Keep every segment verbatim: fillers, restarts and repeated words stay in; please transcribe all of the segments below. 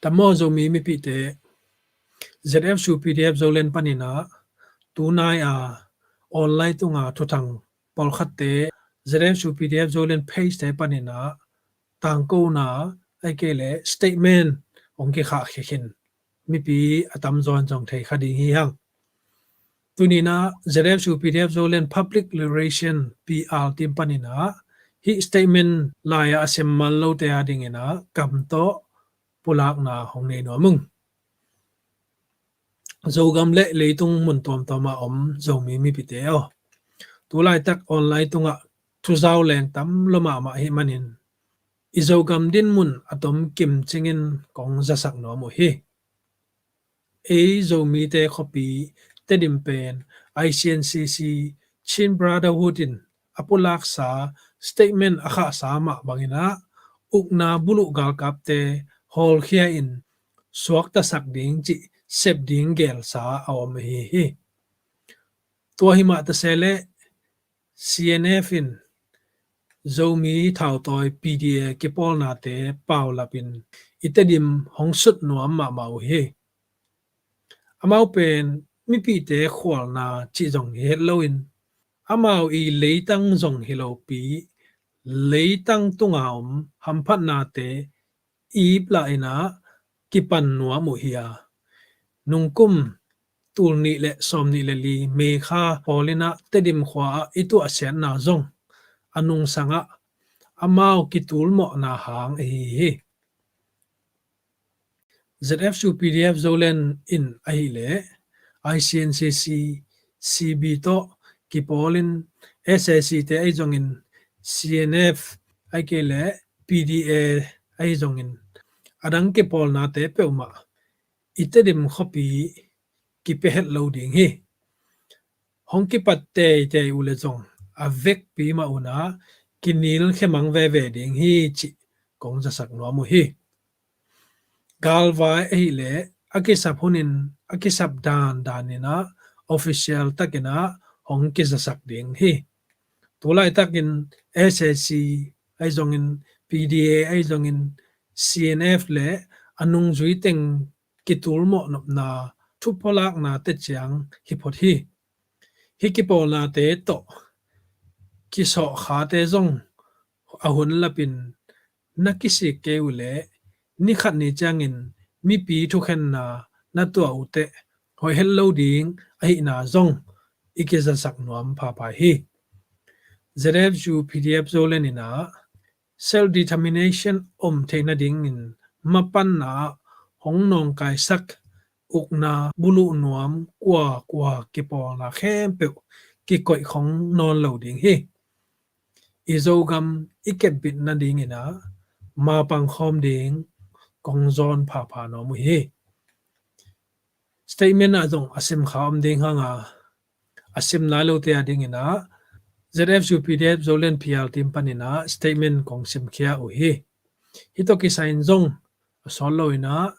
Tam maw Zomi mipihte, ZFSU PDF Zoland panin ah tunai a online tunga thuthang pawlkhatte ZFSU PDF Zoland page te panin ah tangkona ahih kei leh statement hong kikhahkhia khin mipi a tamzaw in zong thei kha ding hi hang. Tuni-in ah ZFSU PDF Zoland Public Relation, PR team panin ah hih statement lai-ah a sem mal lote a dingin ah kam tawh pulakna hong nei nuam ung. Zogam le leitung mun tuamtuam ah om Zomi mipite aw, tu laitak online tungah thuzau leng tam lua mahmah ahih manin i Zogam dinmun a tom kimcingin kong zasak nuam uh hi. Ei Zomite khuapi Tedim pen ICNCC, Chin Brotherhood in a pulaksa statement a khahsa mah bangin ah ukna buluh galkapte hawlkhia in suaktasak ding cih sep ding gelsa a om ahi hi. Tua hi mah ta se leh CNF in Zomi thautawi PDA kipawlnate paulapin i Tedim hong sut nuam mahmah uh hi. Amau pen mipite khualna cih zong hi het loin amau i leitang zong hi lopi, leitang tunga om hamphatnate ip lahin ah kipan nuam uh hi a, nungkum tul nih le sawm nih le li May kha pawlin ah Tedim khua-ah i tuahsiatna zong a nungsangah amau kitulmawhna hang ahi hi. ZFSU PDF Zoland in ahih leh ICNCC, CB tawh kipawlin SAC te ahi zongin, CNF ahih kei leh PDA ahi zongin, a dang kipawlnate peuhmah i Tedim khuapi kipia het lo ding hi. Hong kipat teitei uh leh zong a vekpi mah un ah kinilkhia mang veve ding hi cih kong zasak nuam uh hi. Galvai ahih leh a kisap hunin a kisap dandanin ah official takin ah hong kizasak ding hi. Tu laitakin SAC ahi zongin, PDA ahi zongin, CNF le a nungzui teng kitulmawh nopna thupulaknate ciang hi phot hi. Hih kipawlnate tawh kisawhkhate zong a hun lapin na kisik kei uh leh ni khat ni ciangin mipi thukhenna na tuah uh teh hoih het lo ding ahihna zong i kizasak nuam phapha hi. ZFSU PDF Zoland in ah self determination om theih nadingin mapanna ah hong nawngkaisak ukna buluh nuam kuakua kipawlna khempeuh kikoih khong nawn lo ding hi. I Zogam i kepbit nadingin ah mapang khawm ding kong zawn phapha nuam uh hi. Statement ah zong a simkha om ding hang a, a sim nai lote a dingin ah ZFSU PDF Zoland PR team panin ah statement kong simkhia uh hi. Hih tawh kisai in zong a sawt loin ah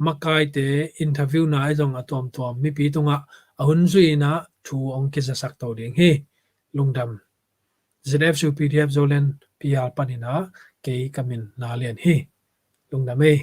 makaite interview na ahi zong a tuamtuam mipi tungah a hun zui-in ah thu hong kizasak to ding hi. Lungdam. ZFSU PDF Zoland PR panin ah kei ka min Na Lian hi. Lungdam ei.